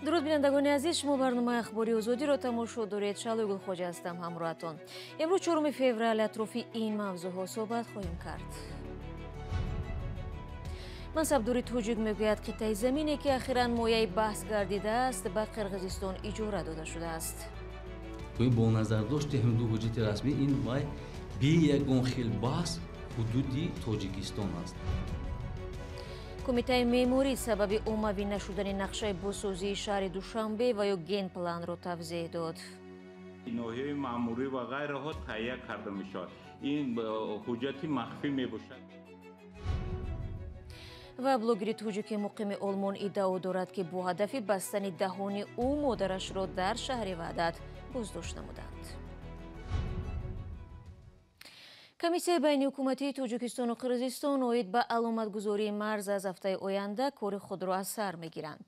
Дуруд, бинандагони азиз, шумо барномаи Ахбори Озодиро тамошо доред. Шалои Гулхоҷа ҳастам ҳамроҳатон. Имрӯз 4 феврал атрофи ин мавзӯъҳо суҳбат хоҳем кард. Мансабдори тоҷик мегӯяд, қитъаи замине, ки ахиран мояи баҳс гардидааст, ба Қирғизистон иҷора дода шудааст. Бо назардошти ҳамин ду ҳуҷҷати расмӣ ин вай бе ягон хел баҳс ҳудуди Тоҷикистон аст. Кумитаи меъморӣ сабаби оммавӣ нашудани нақшаи бозсозии шаҳри Душанбе ва ё генпланро тавзеҳ дод. Ноҳияи маъмурӣ ва ғайраҳо таҳия карда мешавад. Ин ҳуҷҷати махфӣ мебошад. Ва блогери тоҷики муқими Олмон иддао дорад, ки бо ҳадафи бастани даҳони ӯ модарашро дар шаҳри Ваҳдат боздошт намуданд. Комиссияи байниҳукуматии Тоҷикистону Қирғизистон оид ба аломатгузории марз аз ҳафтаи оянда кори худро аз сар мегиранд.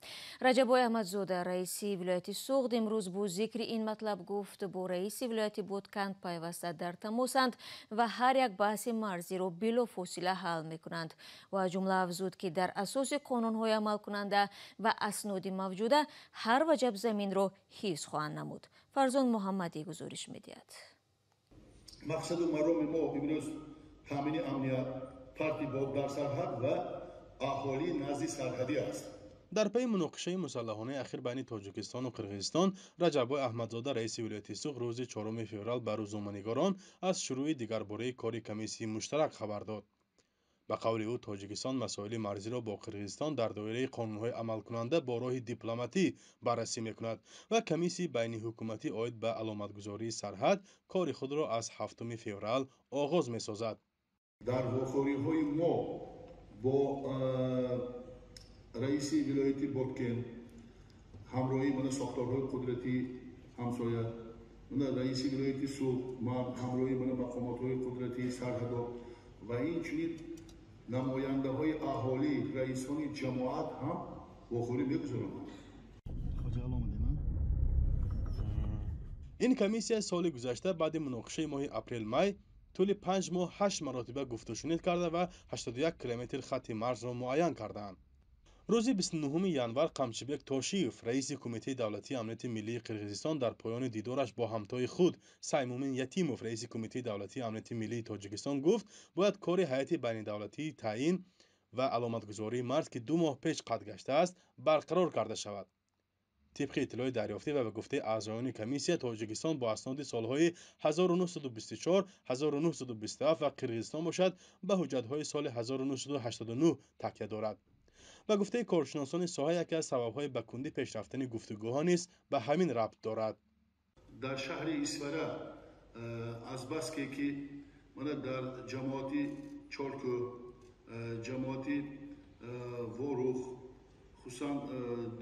Раҷаббой Аҳмадзода, раиси вилояти Суғд, имрӯз бо зикри ин матлаб гуфт, бо раиси вилояти Ботканд пайваста дар тамосанд ва ҳар як баҳси марзиро билофосила ҳал мекунанд. Ва аз ҷумла афзуд, ки дар асоси қонунҳои амалкунанда ва асноди мавҷуда ҳар ваҷаб заминро ҳифз хоҳанд намуд. Фарзон Муҳаммадӣ гузориш медиҳад. Мақсаду мароми мо имрӯз таъмини амният, тартибот дар сарҳад ва аҳолии назди сарҳадӣ аст. Дар пайи муноқишаи мусаллаҳонаи ахир байни Тоҷикистону Қирғизистон, Раҷаббой Аҳмадзода, раиси вилояти Суғд, рӯзи 4 феврал ба рӯзноманигорон аз шурӯи дигарбораи кори комиссияи муштарак хабар дод. Ба қавли ӯ, Тоҷикистон масоили марзиро бо Қирғизистон дар доираи қонунҳои амалкунанда бо роҳи дипломатӣ баррасӣ мекунад ва комиссияи байниҳукуматӣ оид ба аломатгузории сарҳад кори худро аз 7 феврал оғоз месозад. Дар вохӯриҳои мо бо раиси вилояти Боткен, ҳамроҳии мана сохторҳои қудратии ҳамсоя, мана раиси вилояти Суғд, ман ҳамроҳии мана мақомотҳои қудратии сарҳадо ва инчунин намояндаҳои аҳолӣ, раисони ҷамоат ҳам вохӯрӣ мегузаронанд. Ин комиссия соли гузашта баъди муноқишаи моҳи апрел-май тӯли 5 моҳ 8 маротиба гуфтушунид карда ва 81 километр хатти марзро муайян кардаанд. Рӯзи 29 январ Қамчибек Тошиев, раиси Кумитаи давлатии амнияти миллии Қирғизистон, дар поёни дидораш бо ҳамтои худ Саймумин Ятимов, раиси Кумитаи давлатии амнияти миллии Тоҷикистон, гуфт, бояд кори ҳайати байнидавлатии таъин ва аломатгузории марз, ки 2 моҳ пеш қатъ гаштааст, барқарор карда шавад. Тибқи иттилои дарёфтӣ ва ба гуфтаи аъзоёни комиссия, Тоҷикистон бо асноди солҳои 1924, 1927 ва Қирғизистон бошад ба ҳуҷҷатҳои соли 1989 такя дорад. Ба гуфтаи коршиносони соҳа, яке аз сабабҳои ба кундӣ пешрафтани гуфтугӯҳо низ ба ҳамин рабт дорад. Дар шаҳри Исфара азбаске ки мана дар ҷамоати Чоркӯ, ҷамоати Ворух, хусусан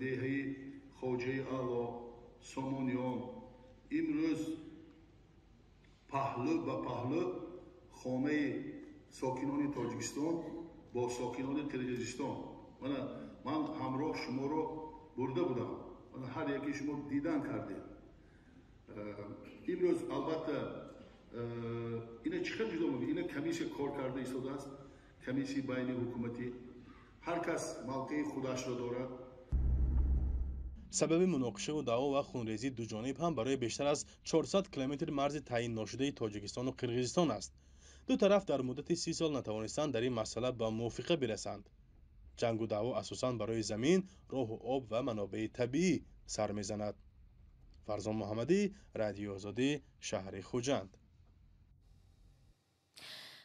деҳаи Хоҷаи Аъло, Сомониён имрӯз паҳлӯ ба паҳлӯ хонаи сокинони Тоҷикистон бо сокинони Қирғизистон. Мана ман ҳамроҳ шуморо бурда будам. Мана ҳар яке шумо дидан кардед. Имрӯз албатта ина чӣ хел ҷудо мекунад? Ина комиссия кор карда истодааст, комиссияи байниҳукуматӣ. Ҳар кас мавқеи худашро дорад. Сабаби муноқишаву даъво ва хунрезии дуҷониб ҳам барои бештар аз 400 километр марзи таъин ношудаи Тоҷикистону Қирғизистон аст. Ду тараф дар муддати 30 сол натавонистанд дар ин масъала ба мувофиқа бирасанд. Ҷангу даъво асосан барои замин, роҳу об ва манобеи табиӣ сар мезанад. Фарзон Муҳаммадӣ, Радиои Озодӣ, шаҳри Хуҷанд.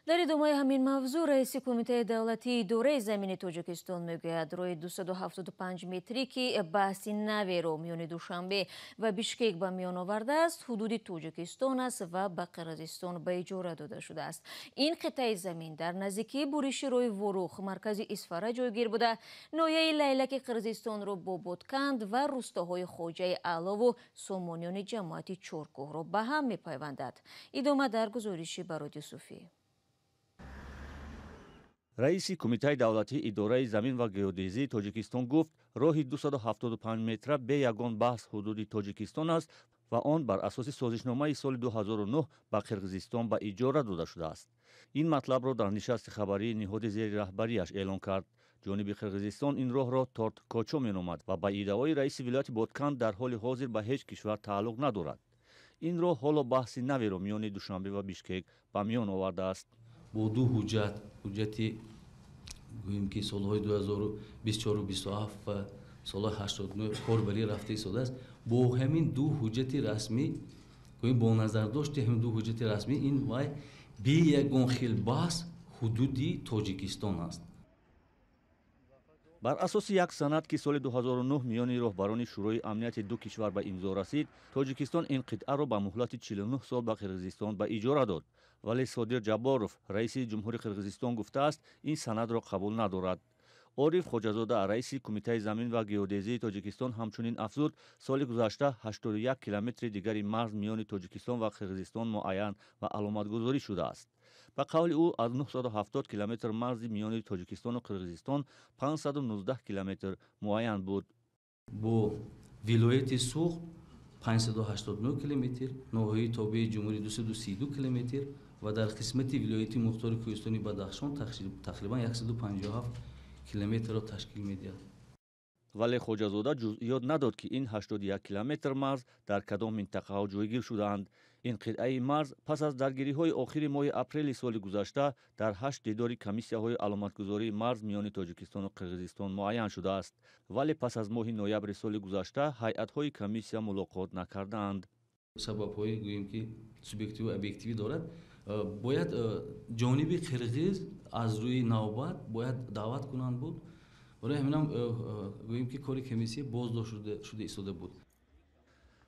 Дар идомаи ҳамин мавзӯъ раиси Кумитаи давлатии идораи замини Тоҷикистон мегӯяд, роҳи 275 метрӣ, ки баҳси наверо миёни Душанбе ва Бишкек ба миён овардааст, ҳудуди Тоҷикистон аст ва ба Қирғизистон ба иҷора дода шудааст. Ин қитъаи замин дар наздикии буриши роҳи Ворух, маркази Исфара ҷойгир буда, ноҳияи Лайлаки Қирғизистонро бо Ботканд ва рустоҳои Хоҷаи Аълову Сомониёни ҷамоати Чоркӯҳро ба ҳам мепайвандад. Идома дар гузориши Барод Юсуфӣ. Раиси Кумитаи давлатии идораи замин ва геодезии Тоҷикистон гуфт, роҳи 275 метра бе ягон баҳс ҳудуди Тоҷикистон аст ва он бар асоси созишномаи соли 2009 ба Қирғизистон ба иҷора дода шудааст. Ин матлабро дар нишасти хабарии ниҳоди зери раҳбарияш эълон кард. Ҷониби Қирғизистон ин роҳро Торт Кочо меномад ва ба иддаои раиси вилояти Боткан дар ҳоли ҳозир ба ҳеҷ кишвар тааллуқ надорад. Ин роҳ ҳоло баҳси наверо миёни Душанбе ва Бишкек ба миён овардааст. Бо ду ҳуҷҷат, ҳуҷҷати гӯем ки солҳои 2024 27 ва солҳои 89 корбарӣ рафта истодааст. Бо ҳамин ду ҳуҷҷати расмӣ, гӯем бо назардошти ҳамин ду ҳуҷҷати расмӣ, ин вай бе ягон хел баҳс ҳудуди Тоҷикистон аст. Бар асоси як санад, ки соли 2009 миёни роҳбарони Шӯрои амнияти ду кишвар ба имзо расид, Тоҷикистон ин қитъаро ба муҳлати 49 сол ба Қирғизистон ба иҷора дод. Вале Содир Ҷабборов, раиси ҷумҳури Қирғизистон, гуфтааст, ин санадро қабул надорад. Ориф Хоҷазода, раиси Кумитаи замин ва геодезии Тоҷикистон, ҳамчунин афзуд, соли гузашта 81 километри дигари марз миёни Тоҷикистон ва Қирғизистон муайян ва аломатгузорӣ шудааст. Ба қавли ӯ, аз 970 километр марзи миёни Тоҷикистону Қирғизистон 519 километр муайян буд. Бо вилояти Суғд 589 километр, ноҳияи тобеи ҷумҳурӣ 232 километр ва дар қисмати вилояти мухтори Кӯҳистони Бадахшон тақрибан 157 километрро ташкил медиҳад. Вале Хоҷазода ҷузъиёт надод, ки ин 81 километр марз дар кадом минтақаҳо ҷойгир шудаанд. Ин қитъаи марз пас аз даргириҳои охири моҳи апрели соли гузашта дар 8 дидори комиссияҳои аломатгузории марз миёни Тоҷикистону Қирғизистон муайян шудааст. Вале пас аз моҳи ноябри соли гузашта ҳайатҳои комиссия мулоқот накардаанд. Сабабҳои гӯем ки субъективу объективӣ дорад. Бояд ҷониби қирғиз аз рӯи навбат бояд даъват кунанд буд. Барои ҳаминам гӯем ки кори комиссия боздошт шуда истода буд.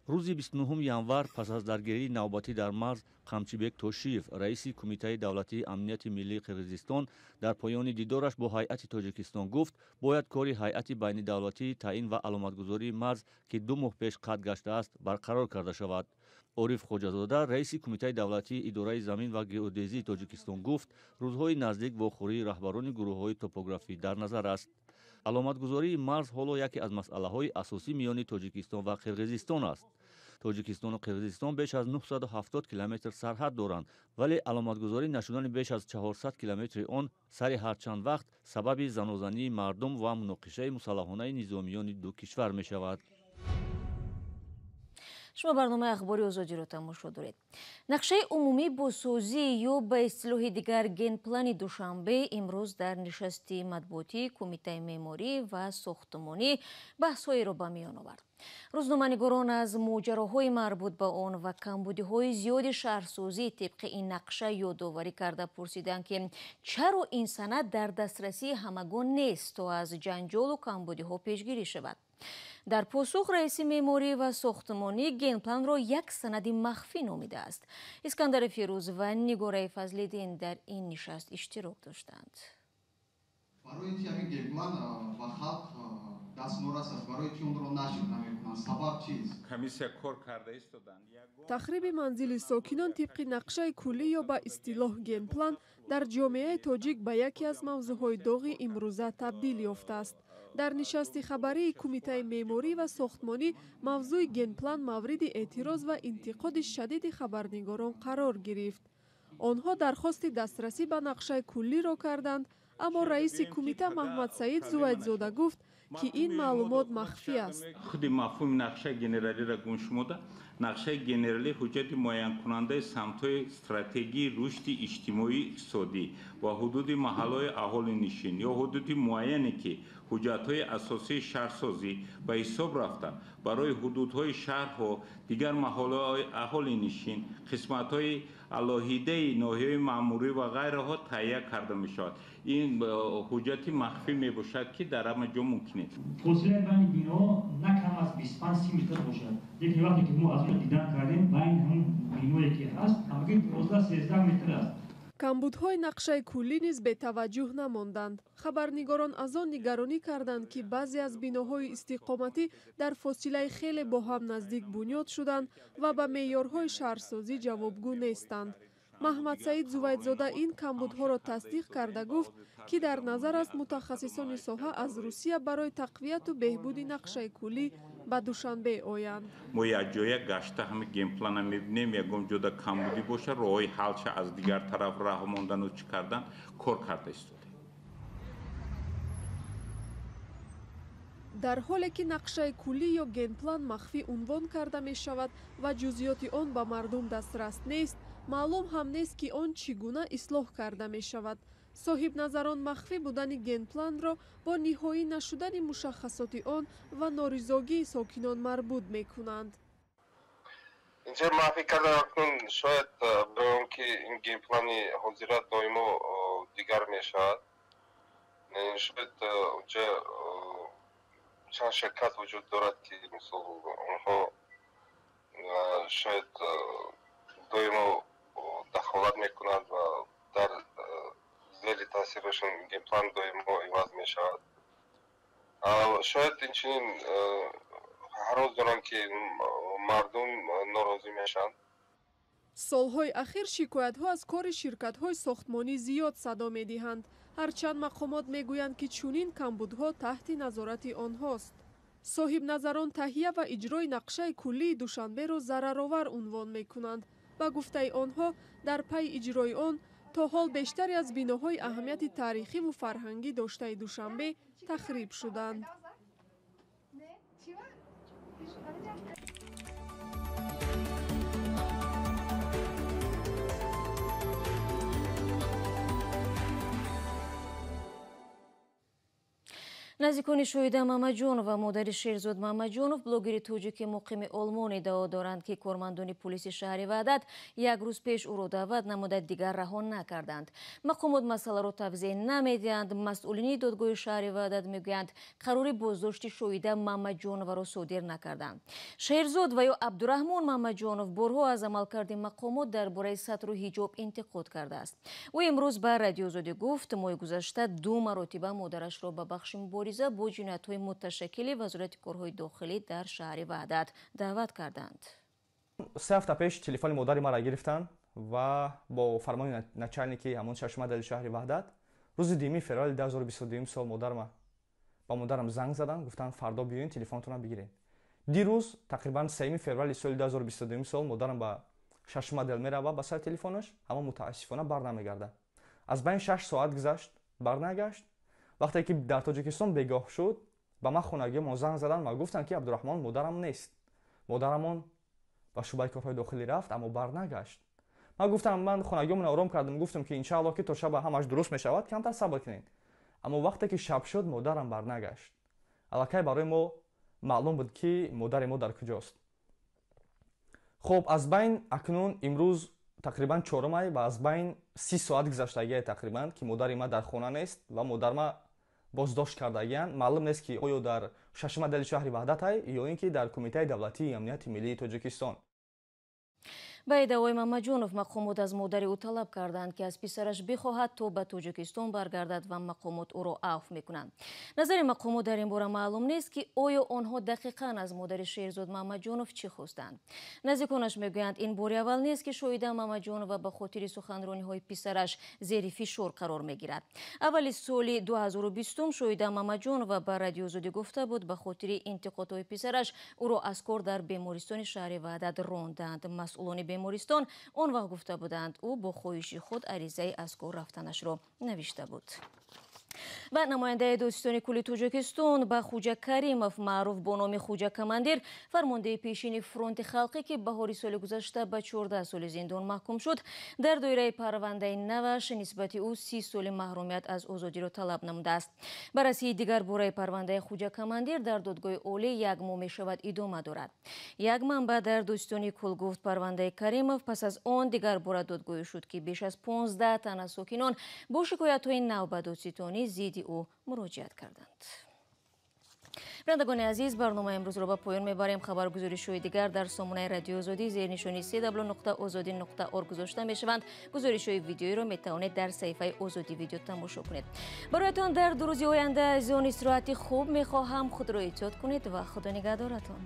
Рӯзи 29 январ пас аз даргирии навбатӣ дар марз, Қамчибек Тошиев, раиси Кумитаи давлатии амнияти миллии Қирғизистон, дар поёни дидораш бо ҳайати Тоҷикистон гуфт, бояд кори ҳайати байнидавлатии таъин ва аломатгузории марз, ки 2 моҳ пеш қатъ гаштааст, барқарор карда шавад. Ориф Хоҷазода, раиси Кумитаи давлатии идораи замин ва геодезии Тоҷикистон, гуфт, рӯзҳои наздик вохӯрии раҳбарони гурӯҳҳои топографӣ дар назар аст. Аломатгузории марз ҳоло яке аз масъалаҳои асосӣ миёни Тоҷикистон ва Қирғизистон аст. Тоҷикистону Қирғизистон беш аз 970 километр сарҳад доранд, вале аломатгузорӣ нашудани беш аз 400 километри он сари ҳар чанд вақт сабаби занозании мардум ва муноқишаи мусаллаҳонаи низомиёни ду кишвар мешавад. Шумо барномаи Ахбори Озодиро тамошо доред. Нақшаи умумии бозсозӣ ё ба истилоҳи дигар генплани Душанбе имрӯз дар нишасти матбуотии Кумитаи меъморӣ ва сохтмонӣ баҳсҳоеро ба миён овард. Рӯзноманигорон аз моҷароҳои марбут ба он ва камбудиҳои зиёди шаҳрсозӣ тибқи ин нақша ёдоварӣ карда пурсиданд, ки чаро ин санад дар дастрасии ҳамагон нест, то аз ҷанҷолу камбудиҳо пешгирӣ шавад. Дар посух раиси меъморӣ ва сохтмонӣ генпланро як санади махфӣ номидааст. Искандари Фирӯз ва Нигораи Фазлиддин дар ин нишаст иштирок доштанд. Барои чи ҳамин генплан ба халқ дастнорас аст? Барои чи онро нашр намекунанд? Сабаб чист? Комиссия кор карда истоданд. Тахриби манзили сокинон тибқи нақшаи куллӣ ё ба истилоҳ генплан дар ҷомеаи тоҷик ба яке аз мавзӯъҳои доғи имрӯза табдил ёфтааст. Дар нишасти хабарии Кумитаи меъморӣ ва сохтмонӣ мавзӯи генплан мавриди эътироз ва интиқоди шадиди хабарнигорон қарор гирифт. Онҳо дархости дастрасӣ ба нақшаи куллиро карданд, аммо раиси кумита Маҳмадсаид Зувайдзода гуфт, ки ин маълумот махфӣ аст. Худи мафҳуми нақшаи генералиро гум шумода, нақшаи генералӣ ҳуҷҷати муайянкунандаи самтҳои стратегии рушди иҷтимоӣ иқтисодӣ ва ҳудуди маҳаллаҳои аҳолинишин ё ҳудуди муайяне, ки ҳуҷҷатҳои асосии шаҳрсозӣ ба ҳисоб рафта барои ҳудудҳои шаҳрҳо, дигар маҳаллаҳои аҳолинишин, қисматҳои алоҳидаи ноҳияҳои маъмурӣ ва ғайраҳо таҳия карда мешавад. Ин ҳуҷҷати махфӣ мебошад, ки дар ҳама ҷо мумкин нест. Фосилаи байни биноҳо на кам аз 25-30 метр бошад. Лекин вақте ки мо аз он дидан кардем, байни ҳамон биное ки ҳаст, ҳамагӣ 12-13 метр аст. Камбудҳои нақшаи куллӣ низ бетаваҷҷӯҳ намонданд. Хабарнигорон аз он нигаронӣ карданд, ки баъзе аз биноҳои истиқоматӣ дар фосилаи хеле бо ҳам наздик бунёд шуданд ва ба меъёрҳои шаҳрсозӣ ҷавобгӯ нестанд. Маҳмадсаид Зувайдзода ин камбудҳоро тасдиқ карда гуфт, ки дар назар аст мутахассисони соҳа аз Русия барои тақвияту беҳбуди нақшаи куллӣ ба Душанбе оянд. Мо якҷоя гашта ҳами генплана мебинем, ягон ҷода камбудӣ боша, роҳҳои ҳалша аз дигар тараф раҳ мондану чӣ кардан кор карда истодем. Дар ҳоле ки нақшаи куллӣ ё генплан махфӣ унвон карда мешавад ва ҷузъиёти он ба мардум дастрас нест, маълум ҳам нест, ки он чӣ гуна ислоҳ карда мешавад. Соҳибназарон махфӣ будани генпланро бо ниҳоӣ нашудани мушаххасоти он ва норизогии сокинон марбут мекунанд. Инҷа махфӣ карда акнун шояд барои он ки ин генплани ҳозира доимо дигар мешавад, шояд онҷа чанд ширкат вуҷуд дорад, ки мисол онҳо шояд доимо дахолат мекунанд ва дар зери таъсирашон генплан доимо иваз мешавад. Шояд инчунин ҳарос доранд, ки мардум норозӣ мешаванд. Солҳои ахир шикоятҳо аз кори ширкатҳои сохтмонӣ зиёд садо медиҳанд. Ҳарчанд мақомот мегӯянд, ки чунин камбудҳо таҳти назорати онҳост. Соҳибназарон таҳия ва иҷрои нақшаи куллии Душанберо зараровар унвон мекунанд. Ба гуфтаи онҳо, дар пайи иҷрои он то ҳол бештаре аз биноҳои аҳамияти таърихиву фарҳангӣ доштаи Душанбе тахриб шуданд. Наздикони Шоҳида Мамаҷонов ва модари Шерзод Мамаҷонов, блогери тоҷики муқими Олмон, иддао доранд, ки кормандони пулиси шаҳри Ваҳдат як рӯз пеш ӯро даъват намуда, дигар раҳо накарданд. Мақомот масъаларо тавзеҳ намедиҳанд. Масъулини додгоҳи шаҳри Ваҳдат мегӯянд, қарори боздошти Шоҳида Мамаҷоноваро содир накарданд. Шерзод ва ё Абдураҳмон Мамаҷонов борҳо аз амалкарди мақомот дар бораи сатру ҳиҷоб интиқод кардааст. Ӯ имрӯз ба Радиои Озодӣ гуфт, моҳи гузашта ду маротиба модарашро ба бахши мубориза бо ҷиноятҳои муташаккили Вазорати корҳои дохилӣ дар шаҳри Ваҳдат даъват карданд. 3 ҳафта пеш телефони модари маро гирифтанд ва бо фармони начальники ҳамон шашмадали шаҳри Ваҳдат рӯзи 2 феврали 2022 сол ба модарам занг заданд, гуфтанд, фардо биёед, телефонтонро бигиред. Дирӯз тақрибан 3 феврали соли 2022 сол модарам ба шашмадел мерава ба сари телефонаш, аммо мутаассифона барнамегардад. Аз байни 6 соат гузашт, барнагашт. Вақте ки дар Тоҷикистон бегоҳ шуд, ба ман хонагиёмон занг заданд ва гуфтанд, ки Абдураҳмон, модарам нест, модарамон ба шӯъбаи корҳои дохилӣ рафт, аммо барнагашт. Ман гуфтам, ман хонагиёмонро ором кардам, гуфтам, ки иншааллоҳ, ки то шаба ҳамаш дуруст мешавад, камтар сабр кунед. Аммо вақте ки шаб шуд, модарам барнагашт. Аллакай барои мо маълум буд, ки модари мо дар куҷост. Хоб, аз байн акнун имрӯз тақрибан 4 май ва аз байн 30 соат гузаштагие тақрибан, ки модари ма дар хона нест ва модарма боздошт кардагиянд. Маълум нест, ки оё дар шашмадали шаҳри Ваҳдатай ё ин ки дар Кумитаи давлатии амнияти миллии Тоҷикистон. Ба иддаои Мамаҷонов, мақомот аз модари ӯ талаб карданд, ки аз писараш бихоҳад, то ба Тоҷикистон баргардад ва мақомот ӯро афв мекунанд. Назари мақомот дар ин бора маълум нест, ки оё онҳо дақиқан аз модари Шерзод Мамаҷонов чӣ хостанд. Наздиконаш мегӯянд, ин бори аввал нест, ки Шоҳида Мамаҷонова ба хотири суханрониҳои писараш зери фишор қарор мегирад. Аввали соли 2020 Шоҳида Мамаҷонова ба Радиои Озодӣ гуфта буд, ба хотири интиқодҳои писараш ӯро аз кор дар бемористони шаҳри Ваҳдат ронданд. Масъулони бемористон он вақт гуфта буданд, ӯ бо хоҳиши худ аризаи аз кор рафтанашро навишта буд. Ва намояндаи Додситони кулли Тоҷикистон ба Хуҷа Каримов, маъруф бо номи Хуҷа Командир, фармондеҳи пешини Фронти халқӣ, ки баҳори соли гузашта ба 14 соли зиндон маҳкум шуд, дар доираи парвандаи наваш нисбати ӯ 30 соли маҳрумият аз озодиро талаб намудааст. Баррасии дигар бораи парвандаи Хуҷа Командир дар Додгоҳи олӣ як моҳ мешавад идома дорад. Як манбаъ дар Додситони кул гуфт, парвандаи Каримов пас аз он дигар бора додгоҳӣ шуд, ки беш аз 15 тан аз сокинон бо шикоятҳои нав ба додситонӣ зидди ӯ муроҷиат карданд. Бинандагони азиз, барномаи имрӯзро ба поён мебарем. Хабаргузоришҳои дигар дар сомонаи Радиои Озодӣ зери нишони cw.ozodi.org гузошта мешаванд. Гузоришҳои видеоиро метавонед дар саҳифаи Озодӣ Видео тамошо кунед. Бароятон дар 2 рӯзи оянда азизон истироҳати хуб мехоҳам. Худро эҳтиёт кунед ва Худо нигаҳдоратон.